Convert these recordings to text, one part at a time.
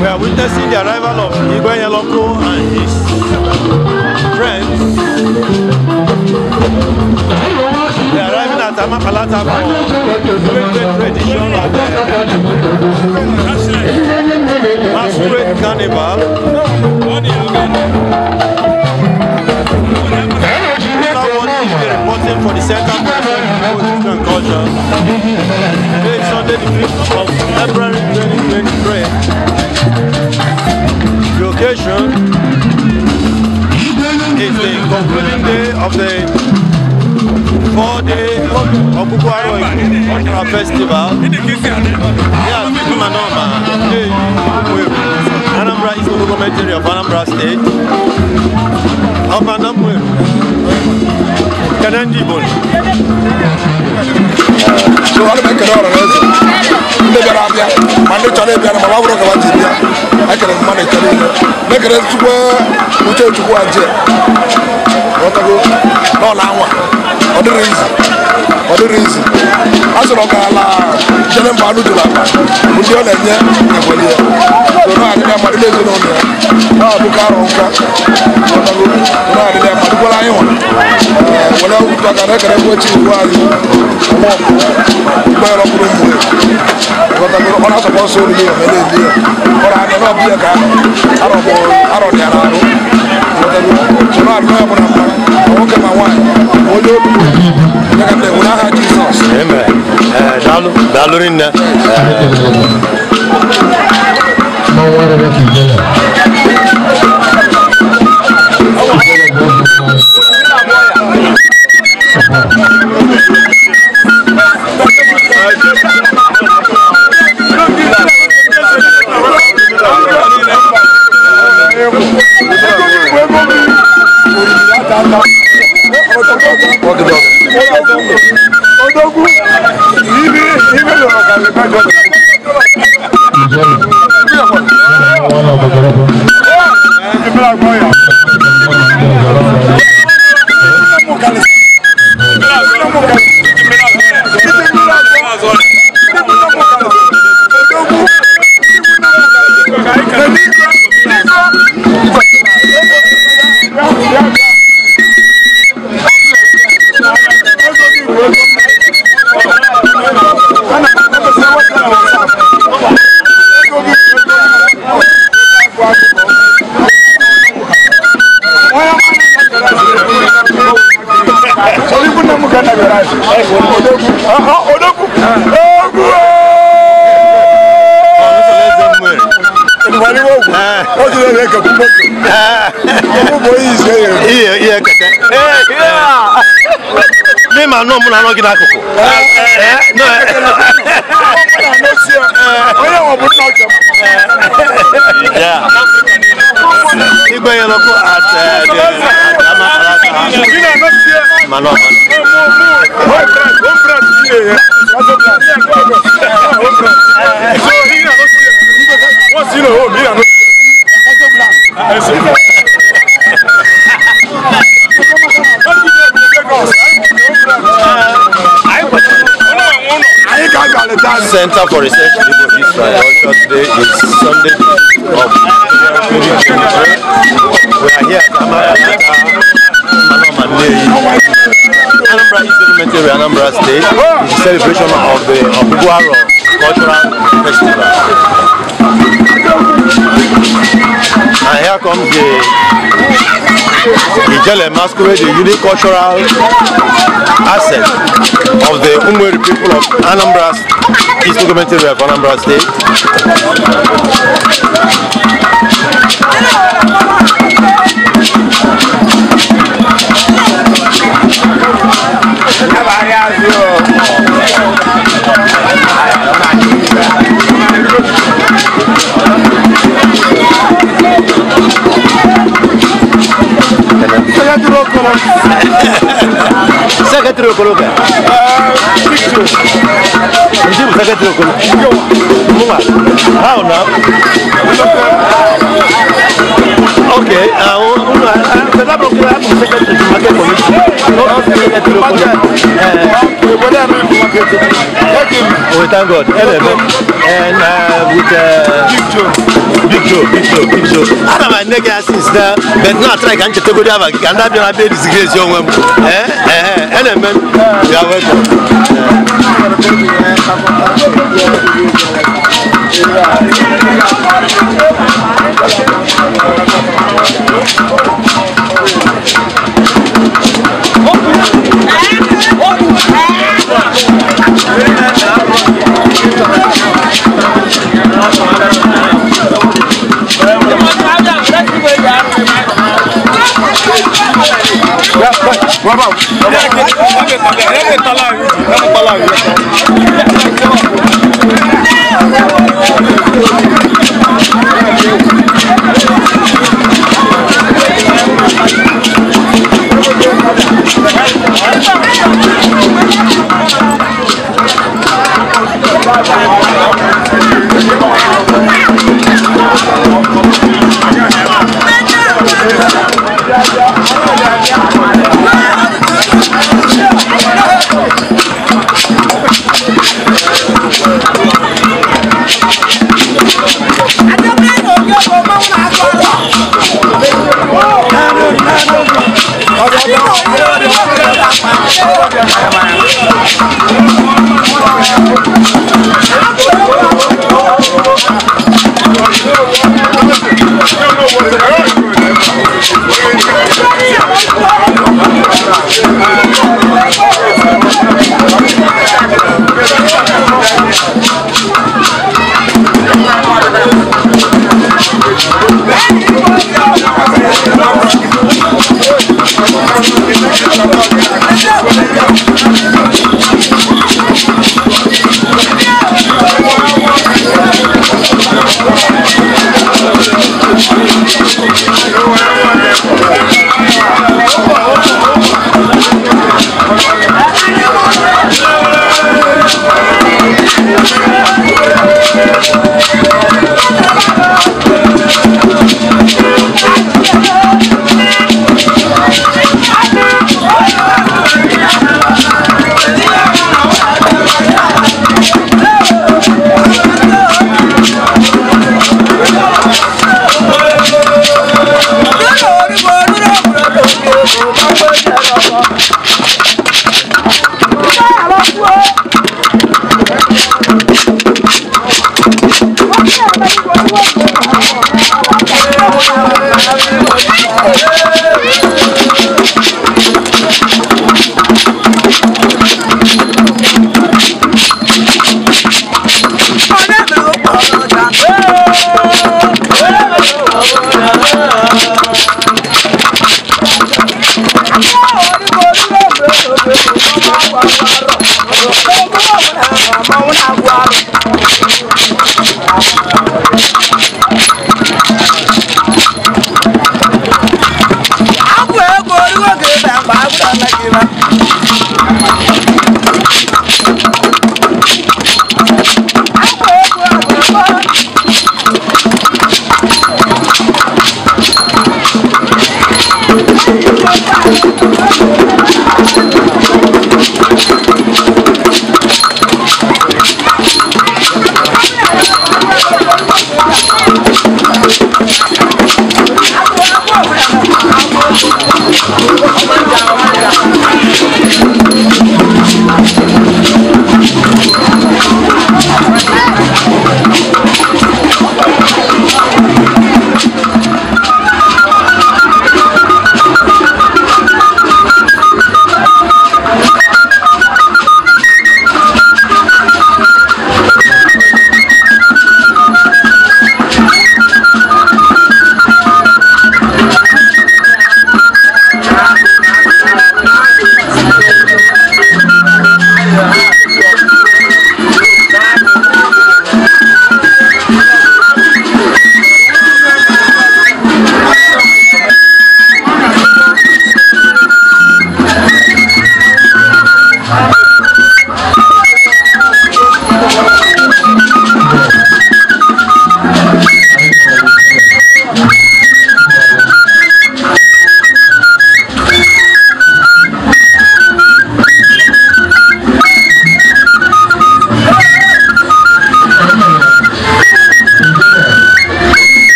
We are witnessing the arrival of Igwe Yeloko and his friends. They are arriving at Amapalata for the great tradition of the Masquerade Carnival. Reporting for the Center for History and Culture. Today is Sunday, the 5th of February 2023. The occasion is the concluding day of the 4-day Okuku Aro Cultural Festival here at Manoma, Anambra East Local Government Area of Anambra State. So I make it all ndị bịara abịa ma ndị chọrọ ịbịa ma ọ bụrụ ka ji bịa ekere mmadụ ekele ihe mekere chukwu uche chukwu aje ọtago n'ọla anwa ọ dịrị izi ọ dịrị izi a sịrị ọgarala jere mba anụ jụrụ akpa bụ ndị ọ na-enye ekweli ya so na adịrị mmadụ ezinụlọ ya na abụka arụ nka ọtago na adịrị mmadụ gwara anyị nwa were ụtụ aka na ekere ekwe chi iwu anyị ọmọkụ mgbe ọkpụrụ mmụọ ọ na-asọpọ nsọ oriri ya mere eli ya ọrụ anya na ọbịa ka arọ dị ara arụ so na adịrị ya bụ na mma ma nwoke ma nwaanyị ma onye obi ya ka na-enwe n'aha Jizọs. Daalụ daalụ rinne. Ma no mụ na anọ gị n'akụkụ. Igwe Yeloko at the Manoma. Center for Research in Igbo History and Culture. Today is Sunday of 2023. We are here at Anambra East Government Area, Anambra State. It's a celebration of the Ogugu Aro Cultural Festival. And here comes the Ijele Masquerade, the unique cultural asset of the Umueri people of Anambra East Government Area of Anambra State. Secretary Okoloka. Secretary Okoloka. How now? Okay. We thank God. And with Big Joe, Big Joe, Big Joe. I don't know nigga since now, but now try can you go there? Can that be a disgrace, young woman? Eh, eh, eh, man, you are welcome.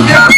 Bịa.